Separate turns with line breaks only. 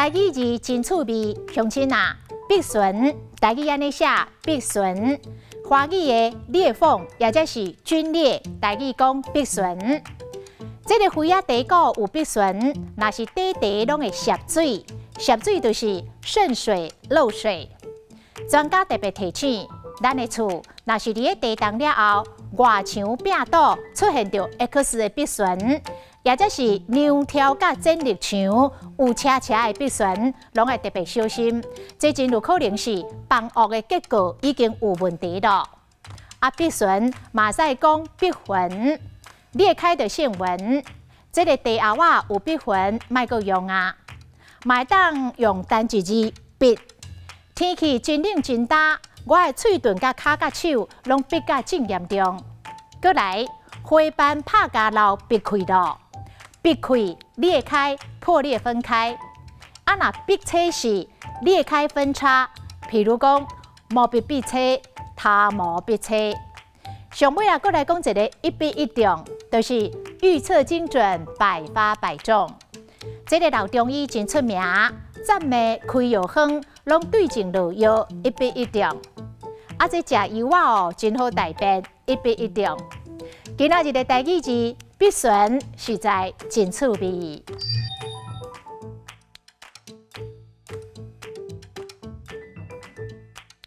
台語字真趣味，鄉親啊，筆損，台語按呢寫筆損，華語的裂縫，也就是龜裂，台語講筆損。這个花仔茶果有筆損，若是短茶攏會澀水，澀水就是滲水漏水。專家特別提醒，咱的厝若是佇咧地動了後，外牆壁堵出現著 X 的筆損，也就是梁柱佮剪力牆有斜斜的筆損，攏愛特別小心。這真有可能是房屋的結構已經有問題囉。啊，筆損嘛使講筆痕，裂開的線紋。這个茶甌仔有筆痕，莫閣用啊，嘛會當用單一字筆。天氣真冷真焦，我的喙唇佮跤佮手攏筆甲真嚴重。閣來，花瓣拍交流筆開囉，筆開裂開破裂分開。啊，若筆車是裂開分叉，譬如講毛筆筆車、他毛筆車。上尾啊，閣來講一个一筆一中，就是預測精準，百發百中。這个老中醫真出名，讚美開藥方，攏對症落藥，一筆一中。啊，這食藥仔哦，真好大便，一筆一中。今仔日的台語字筆損，實在真趣味。